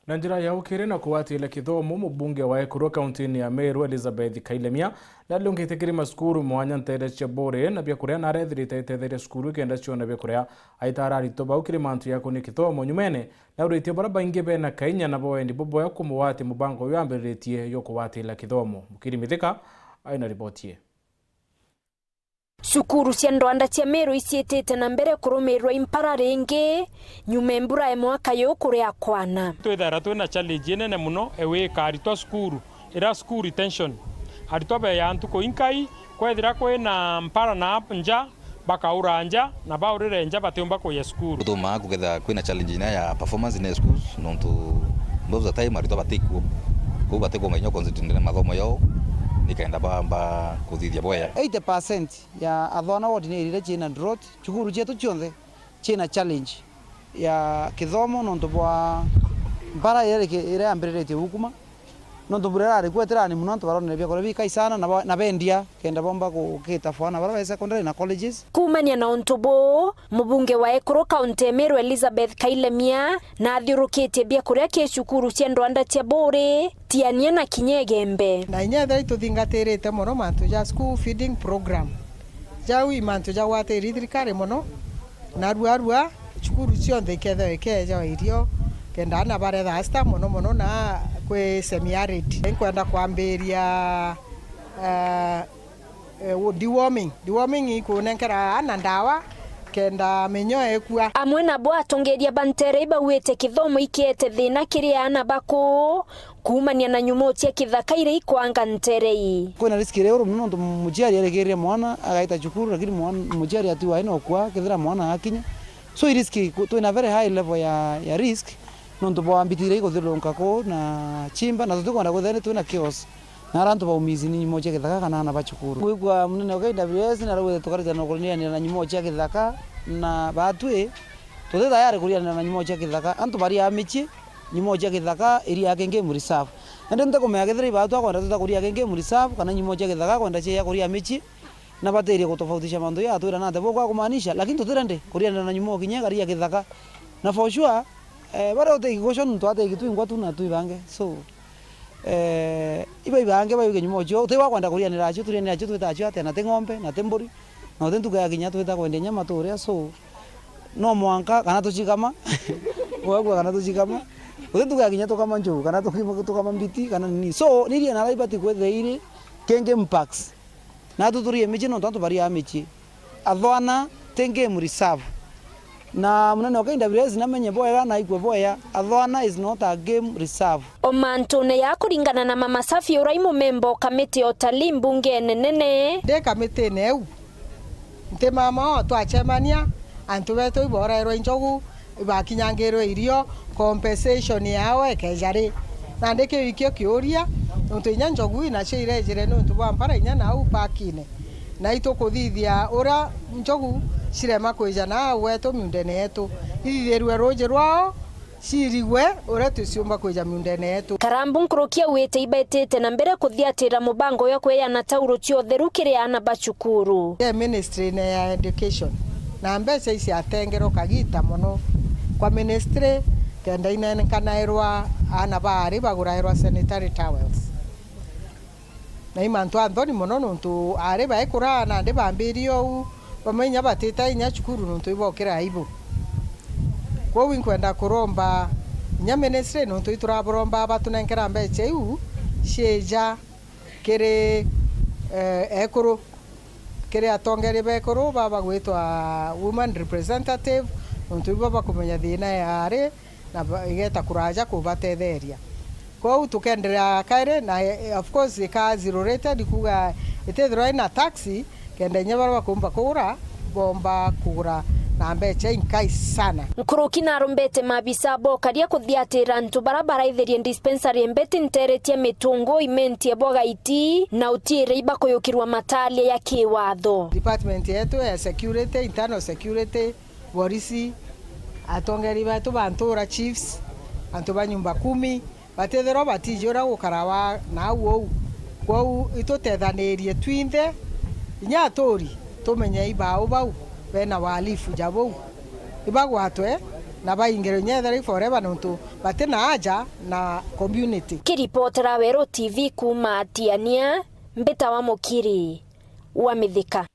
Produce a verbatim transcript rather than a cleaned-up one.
Na njira ya ukiri na kugwatira kithomo, mubunge wa Ekuru kaunti-ini ya Meru, Elizabeth Kailemia, nariungite kiri macukuru mwanya nteere cia Buuri na biakuria, na arethirite aitetheria cukuru ikenda ciona biakuria. Aitaara aritwa bau kiri mantu ya kunia kithomo nyumene, na auritie baria baingi bena kainya na bo endi buboya kumugwatia mubango uyu ambiriritie jwa kugwatira kithomo. Mukiri Mithika aina riboti ii. Cukuru cia ndwanda cia Meru iciitite na mbere kurumirwa i mpara ringi, nyuma e mbura ya mwaka yu kuria kwana. Twithaira twina challenge inene mono, ewe ikaritwa cukuru, ira school retention. Aritwa beya ntuku inkai, kwethira kwina mpara na nja, bakaura nja, na baurire nja batiumba kuya cukuru. Gutumaa kukethira kwina challenge ina ya performance in schools, nontu most of the time aritwa batikuo. Kou batikumenya concentrate na mathomo yao, nikenda bamba kuthithia bwega. Eighty percent ya athwana ward ni iria ciina drought, cukuru cietu cionthe ciina challenge ya kithomo nontu bwa mbara iria riki-, iria yambiriritie gukuma. Nontu mbura irari kuo itirani mono, antu baronere biakuria bikai sana na ba-, na bendia, kenda bomba ku-, gukita fwana bara ba secondary na colleges. Kuumania na untu buu, mubunge wa Ekuru kaunti ya Meru Elizabeth Kailemia nathiurukitie biakuria ki cukuru cia ndwanda cia Buuri, Tiania na kinya Igembe. Na inya ethira ituthingatirite mono mantu ja school feeding program. Jau i mantu jagwatiri thirikari mono, narua rua cukuru cionthe ikethirwa ikeejawa irio, kenda aana baretha asta mono mono na kwi semi-arid. Inkwenda kwambiria, eh, eh, deworming. Deworming ikunenkera aana ndawa kenda minyoo ikua. Amwe nabo atongeria ba nteere ibauite kithomo ikiete thina kiri aana ba kuu, kuumania na nyumo cia kithaka iria ikwanga nteere ii. Kwina risk iria uru mono, nontu muciari arigirire mwana agaita cukuru, lakini mwan-, muciari atiwa aina ukua kethira mwana akinya. So, i risk, ku-, twina very high level ya, ya risk, nontu bwa mbiti iria ikuthirunka kuu na chimba, na tutikwenda kwithira ni twina chaos na aria antu baumizi ni nyumo cia kithaka kana aana ba cukuru. Ngwigua munene wa K W S na araugite tukaritana na kurianira na nyumo cia kithaka, na batwi tuti tayari kurianira na nyumo cia kithaka. Antu baria micii, nyumo cia kithaka iriage game reserve. Nandi ntikumenya kethira ibaatu akwenda twita kuria game reserve kana nyumo cia kithaka akwenda ciia kuria micii, na batirie gutofautisha mantu ya atwira na atia bukwa kumaanisha, lakini tutire ndi kurianira na nyumo kinya ikaria kithaka. Na for sure, eh, baria utegi gusho nontu ategi twingwa tu na twibange. So, eh, iba ibange baiuge nyumo cio, uti wa kwenda kurianira acio, turianira acio twita acio atia, na ti ng'ombe, na ti mburi, na uti ntuku ya kinya twita kwendia nyama turia. So, no mwanka kana tucikama, mwagua kana tucikama, uti ntuku ya kinya tukama njugu, kana tukima-, tukama mbiti, kana nini. So, nirie na ibati kwithira iri kingi impacts. Na tuturie micii nontu antu baria micii. Athwana ti game reserve. Na munene wa K W S namenye bwega na aikue bwega, Athwana is not a game reserve. O mantune ya kuringana na Mama Safi uria i mumemba o kamiti ya utalii mbungene nene. Ndi kamitine iu, nti mama o twacemania, antu betu iborairwe njogu, ibakinyangirwe irio, compensation yao ekeja ri? Nandi kiu ikio kiuria, nontu inya njogu inacio irejire niuntu bwa mpara inya nau parkine. Na itukuthithia uria njogu cirema kwija nau gwetu miundene yetu, ithithirue ruuji rwao, cirigwe uria tuciumba kwija miundene yetu. Karambu nkuruki augite ibaitite na mbere kuthiatira mubango ya kweana tauro cia utheru kiri aana ba cukuru. Ye ministry-ine ya education, na mbeca iciatengerwa kagita mono kwa ministry, kenda inenkanairwa aana baari bagurairwa sanitary towels. Na i mantu a nthoni mono, nontu aari baikura nandi bambirie ou, bamwe inya batita inya cukuru nontu ibokira aibu. Kwou inkwenda kuromba inya ministry, nontu ituraburomba batunenkera mbeca iu ciija kiri, eh, ekuru, kiri atongeria ba ekuru baba gwitwa woman representative, nontu ibo bakumenya thina yaari, na ba-, igeta kuraja kubatetheria. Kwou tukenderea kairi, na, eh, of course, ika zero rated, kuuga itithirwa ina tax, kenda inya baria bakumba kugura, bomba kugura na mbeca inkai sana. Nkuruki narombete maabisa bokaria kuthiatira antu baria baraitherie dispensary mbeti nteere cia Mitungu imentie bwa gaiti na utiire ibakuyukirwa mataaria ya kiwatho. Department yetu ya security, internal security, borisi, atongeri betu ba ntura, chiefs, antu ba nyumba kumi, batithirwa batiji uria gukarawa nau uu. Kwou itutethanirie twinthe, inya aturi, tumenye ibau bau bena wahalifu ja buu, ibagwatwe, Na baingirwe inya ethera i forever nontu batina aja na community. Kiripotera Weru T V kuuma Tiania, mbita wa Mukiri wa Mithika.